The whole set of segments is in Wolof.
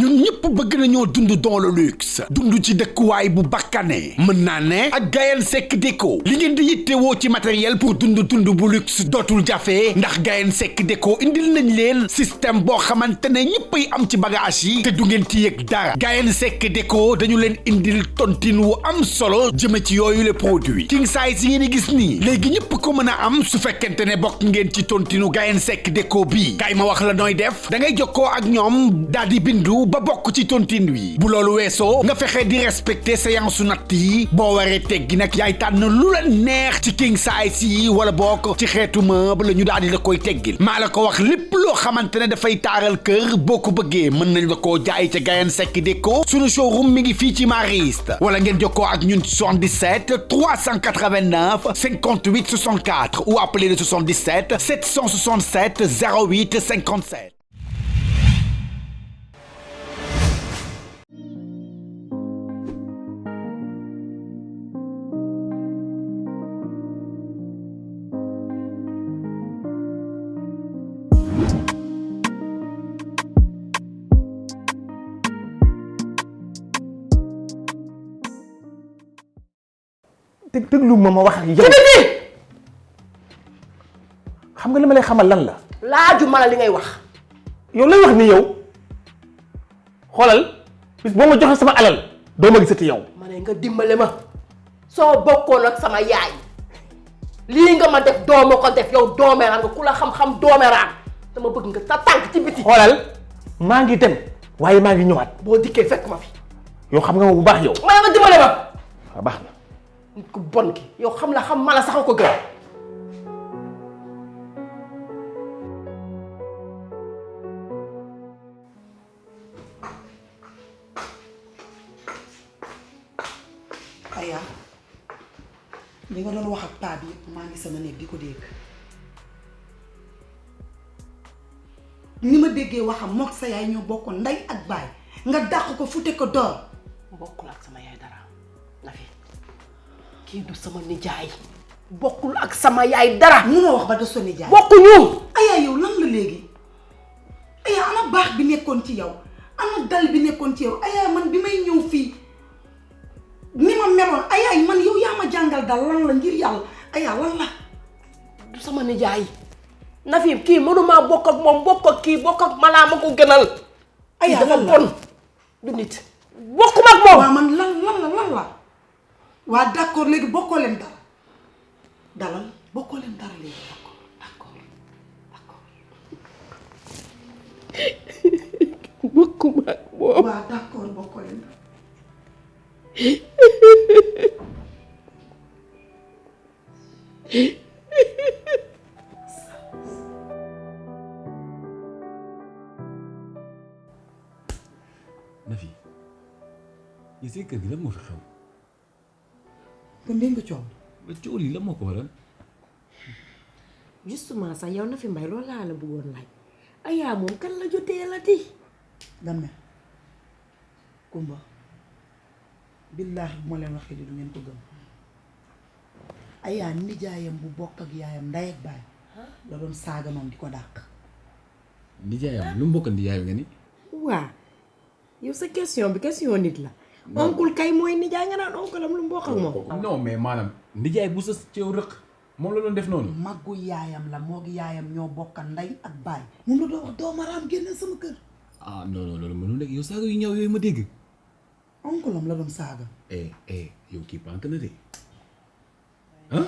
ñun ñëpp bëgg nañoo dund dans le luxe dund ci dëkkuwaay bu bakkane mën naa ne ak Gayen Seck Déco li ngeen di yittewoo ci matériel pour dund bu luxe dootul jafe ndax Gayen Seck Déco indil nañ leen système boo xamante ne ñëppay am ci bagage yi te du ngeen ci yëg dara Gayen Seck Déco dañu leen indil tontine wu am solo jëme ci yooyu le produit king size yi ngeen di gis nii léegi ñëpp ko mën a am su fekkente ne bokk ngeen ci tontinu Gayen Seck Déco bi kay ma wax la nooy def da ngay jokkoo ak ñoom daal di bindu ba bokk ci tontine wi bu loolu weesoo nga fexe di respecter séance su natt yi boo waree teggi nag yaay tànn lu la neex ci king size yi wala bokk ci xeetu meuble la ñu daal di la koy teggil maa la ko wax lépp loo xamante ne dafay taaral kër boo ko bëggee mën nañ la koo jaay ca Gayen Seck Déco sunu showroom mi ngi fii ci Mariste wala ngeen jokkoo ak ñun 77 389 58 64 ou appelez le 77 767 08 57. déglu ma wax ak yow xam nga li ma lay xamal lan la. laaju ma la li ngay wax. yow lay wax ni yow xoolal bis boo ma joxe sama alal doo ma gisati yow. ma ne nga dimbale ma soo bokkoon ak sama yaay lii nga ma def dooma ko def yow doomeraan nga ku la xam-xam doomeraan dama bëgg nga sa tànk ci biti. xoolal maa ngi dem waaye maa ngi ñëwaat. boo dikkee fekk ma fi. yow xam nga ma bu baax yow. ma ne nga dimbale ma. waaw baax na. nit ku bon ki yow xam la xam mala sax ko gën. Aya li nga doon wax ak paa bi maa ngi sama néeg di ko dégg ni ma déggee waxam mook sa yaay ñoo bokkoon ndey ak baay nga dàq ko fute ko door. bokkul ak sama yaay dara na fi kii du sama nijaay bokkul ak sama yaay dara. munoo wax ba de sa nijaay. bokkuñu. Aya yow lan la léegi Aya ana baax bi nekkoon ci yow ana dal bi nekkoon ci yow Aya man bi may ñëw fii ni ma meloon Aya man yow yaa ma jàngal dal lan la ngir yàlla Aya lan la. du sama nijaay na fi kii mënuma bokk ak moom bokk ak kii bokk ak malaa ma ko gënal. Aya dafa lan la bon du nit bokkuma ak moom. waaw man lan la waa d'accord léegi bokkoo leen dara dalal bokkoo leen dara léegi d'accord bokkuma ak moom. waaw d'accord bokkoo leen dara. Nafi yi seen kër gi lan moo fi xew. kon dégg nga coow. ba coow lii lan moo ko waral. justement sax yow na fi mbay loolu laa la bëggoon laaj Aya moom kan la jotee la di. Dame Kumba billaahi bu ma leen waxee di du ngeen ko gëm Aya nijaayam bu bokk ak yaayam ndey ak baay la doon saaga noonu di ko dàq. nijaayam lu mu bokkal nijaay nga ni. waa yow sa question bi question nit la. oncle kay mooy nijaay nga naan oncle am lu mu bokk ak moom. non mais maanaam nijaay bu sa ceew rëq moom la doon def noonu. maggu yaayam la moog yaayam ñoo bokk ndey ak baay moom la doon wax doomaraam génne sama kër. ah non non loolu mënul nekk yow saaga yu ñëw yooyu ma dégg. oncle am la doon saaga. yow kii pànk na de ah.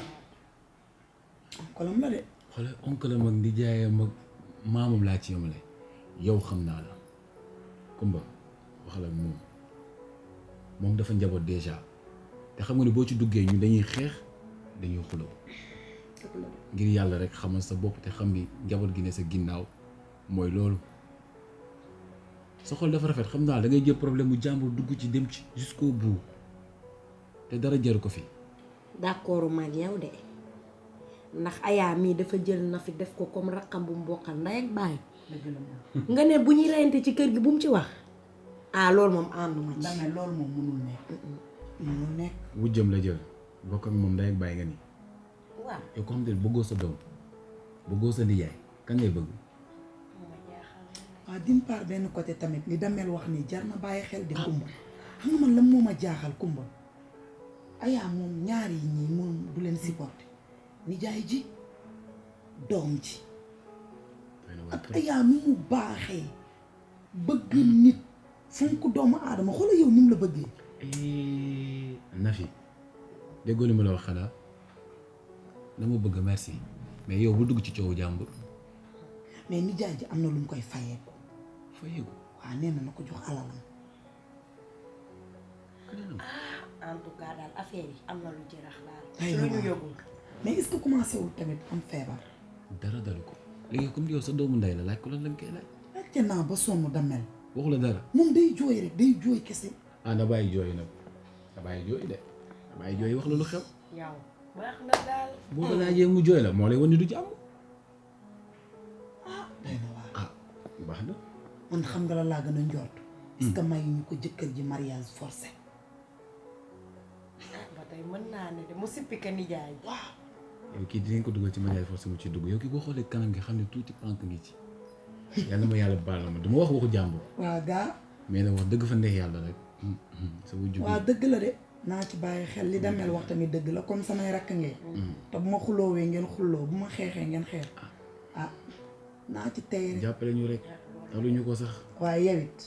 oncle am la de. xoolal oncle am ak nijaayam ak maamam laa ci yemale yow xam naa la Kumba waxal ak moom dafa njaboot déjà te xam nga ne boo ci duggee ñu dañuy xeex dañuy xuloo ngir yàlla rek xamal sa bopp te xam ni njaboot gi ne sa ginnaaw mooy loolu sa xol dafa rafet xam naa da ngay jël problème mu jàmbur dugg ci dem ci jusqu'au bout te dara jaru ko fi. d'accord mag yow de ndax Aya mii dafa jël na fi def ko comme raqam bu mu bokkal ndey ak baay nga ne bu ñuy reyante ci kër gi bu mu ci wax loolu moom ànduma ci. dama loolu moom mënul nekk. mënul nekk. wujjam la jël bokk ak moom ndey ak baay nga ni. waaw yow ko xam te bëggoo sa doom bëggoo sa nijaay kan ngay bëgg. waaw d'une part benn côté tamit li damel wax nii jar na bàyyi xel di kumba xam nga man lan moo ma jaaxal kumba ayaa moom ñaar yi ñii moom du leen supporter nijaay ji doom ji ak ayaa ni mu baaxee bëgg nit fonk doomu aadama xoolal yow ni mu la bëggee Nafi déggoo li ma la wax xanaa dama bëgg merci mais yow bu dugg ci coowu jàmbur mais nijaay ji am na lu mu koy fayeeku fa yëgu waaw nee na ko jox alalam en tout cas daal affaire yi am na lu ci rax daal. ay ci lu ñu yëgul. mais est-ce que commencé wul tamit am feebar dara dalu ko léegi comme yow sa doomu ndey la laaj ko lan lañ koy laaj laajte naa ba sonn damel waxu la dara moom day jooy rek day jooy kese ah na bàyyi jooy nag na bàyyi jooy de na bàyyi jooy wax la lu xew yow baax na daal. boo ko laajee mu jooy la moo lay wan ni du ci am day na waar ah baax na man xam nga la laa gën a njort est-ce que mayuñu ko jëkkër ji mariage forcé ba tey mën naa ne de mu sippi ka nijaay. waaw yow kii dinañ ko dugal ci mariage forcé mu ci dugg yow kii boo xoolee kanam gi xam ne tuuti pànk ngi ci yàlla ma yàlla baal ma dama wax waxu jàmbur waaw gaa mais nag wax dëgg fa neex yàlla rek sa wujju bi waaw dëgg la de naa ci bàyyi xel li damel wax tamit dëgg la comme samay rakk ngeen te bu ma xuloowee ngeen xulloo bu ma xeexee ngeen xeex ah naa ci tey rek jàppale ñu rek taluñu ko sax waaye yow it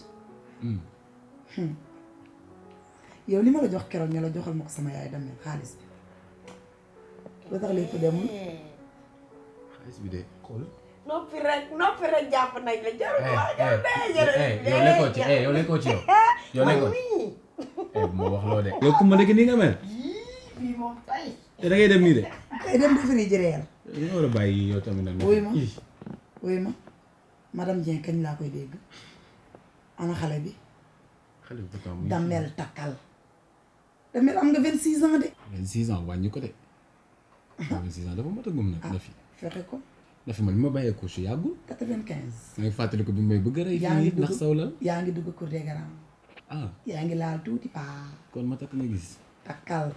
yow li ma la jox keroog ñu la joxal ma ko sama yaay damel xaalis bi lu tax lépp demul xaalis bi de xool noppi rek jàpp nañ la jarul wax yow lekkoo ci yow lekkoo ci yow lekkoo ci bu ma wax loo de yow ku ma dëgg nii nga mel bii moom tay te da ngay dem nii de day dem réfrigérateur da nga war a bàyyi yow tamit nag wuy ma wuy ma madame Dieng kañ laa koy dégg ana xale bi xale bi pourtant muy damel takkal damel am nga 26 ans de 26 ans wàññi ko de 26 ans dafa mat a gum nag na fi fexe ko na fi man bi ma bàyyee ko su yàggul 95 may fàttali ko bi may bëgg a rey yaa ngi fii ndax saw lal yaa ngi dugg cour des grands ah yaa ngi laal tuuti paa kon ma takk nga gis takkal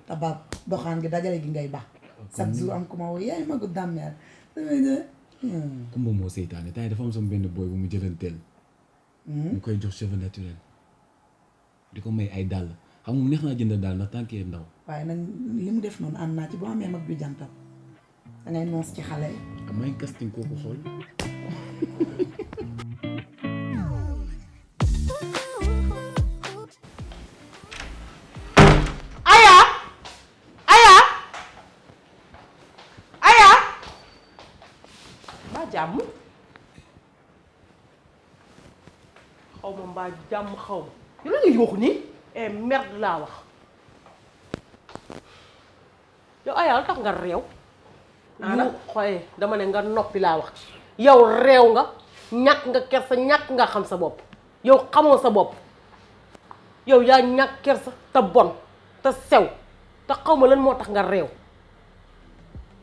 tabaab doxaan gi dajale gi ngay ba chaque jour am ku ma woo yaay magu damel kumba moo seytaane temps yi dafa am sama benn booy bu mu jëlanteel mu koy jox cheveux naturel di ko may ay dàll xam nga mu neex naa jënd daal ndax tànkee ndaw waaye nag li mu def noonu ànd naa ci boo amee mag ju jantal da ngay noos ci xale yi am may casting kooku xool jàmm xaw ma mbaa jàmm xaw ma yow la nga yooxu nii merde laa wax yow ayaa tax nga réew yu xooye dama ne nga noppi laa wax yow réew nga ñàkk nga kersa ñàkk nga xam sa bopp yow xamoo sa bopp yow yaa ñàkk kersa te bon te sew te xaw ma lan moo tax nga réew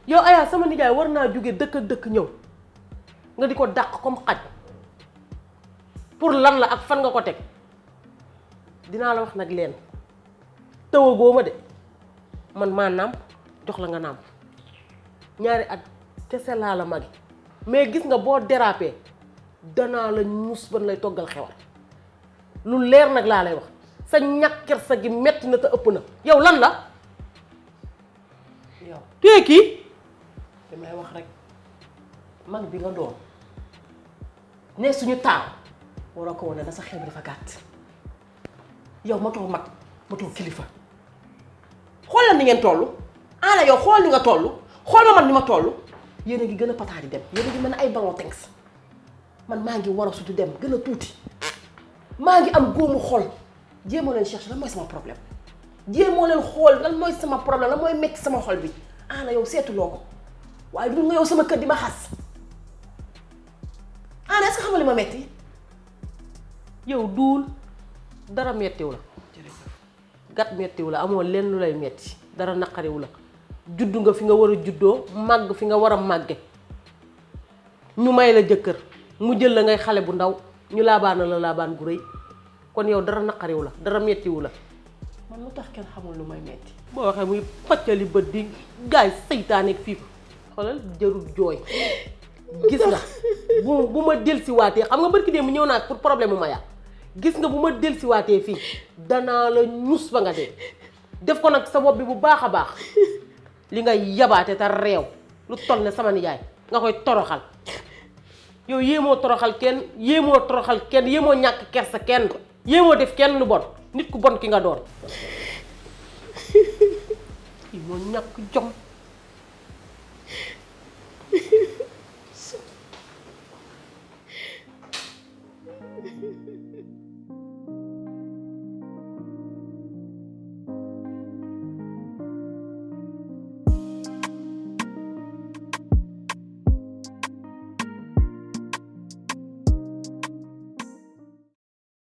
yow ayaa sama nijaay war naa jóge dëkk dëkk ñëw nga di ko dàq comme xaj pour lan la ak fan nga ko teg dinaa la wax nag leen tëwagoo ma de man maa nàmp jox la nga nàmp ñaari at kese laa la magi mais gis nga boo dérapé danaa la ñuus ban lay toggal xewal lu leer nag laa lay wax sa ñàkk kersa gi metti na te ëpp na yow lan la yow téye kii damay wax rek mag bi nga doon ne suñu taaw waroo ko wane na sa xel bi dafa gàtt yow matoo mag matoo kilifa xoolal ni ngeen toll ana yow xool ni nga toll xool ma man ni ma toll yéen a ngi gën a pataadi dem yéen a ngi mel ne ay ballon tenks man maa ngi war a sutu dem gën a tuuti maa ngi am góomu xol jéemoo leen cherche lan mooy sama problème jéemoo leen xool lan mooy sama problème lan mooy metti sama xol bi ana yow seetuloo ko waaye du nga yow sama kër di ma xas ana est-ce que xam nga li ma metti yow duul dara mettiw la gat mettiw la amoo lenn lu lay metti dara naqariw la juddu nga fi nga war a juddoo màgg fi nga war a màgge ñu may la jëkkër mu jël la ngay xale bu ndaw ñu laabaan la laabaan gu rëy kon yow dara naqariw la dara mettiwu la man lu tax kenn xamul lu may metti boo waxee muy paccali bët di gaay seytaane ak fii xoolal jarul jooy gis nga bu ma dellusiwaatee xam nga barki démb ñëw naa pour problème mu Maya gis nga bu ma dellusiwaatee fii danaa la ñus ba nga dee def ko nag sa bopp bi bu baax a baax li nga yabaate te réew lu toll ne sama nijaay nga koy toroxal yow yéemoo toroxal kenn yéemoo ñàkk kersa kenn yéemoo def kenn lu bon nit ku bon ki nga doon kii moo ñàkk jom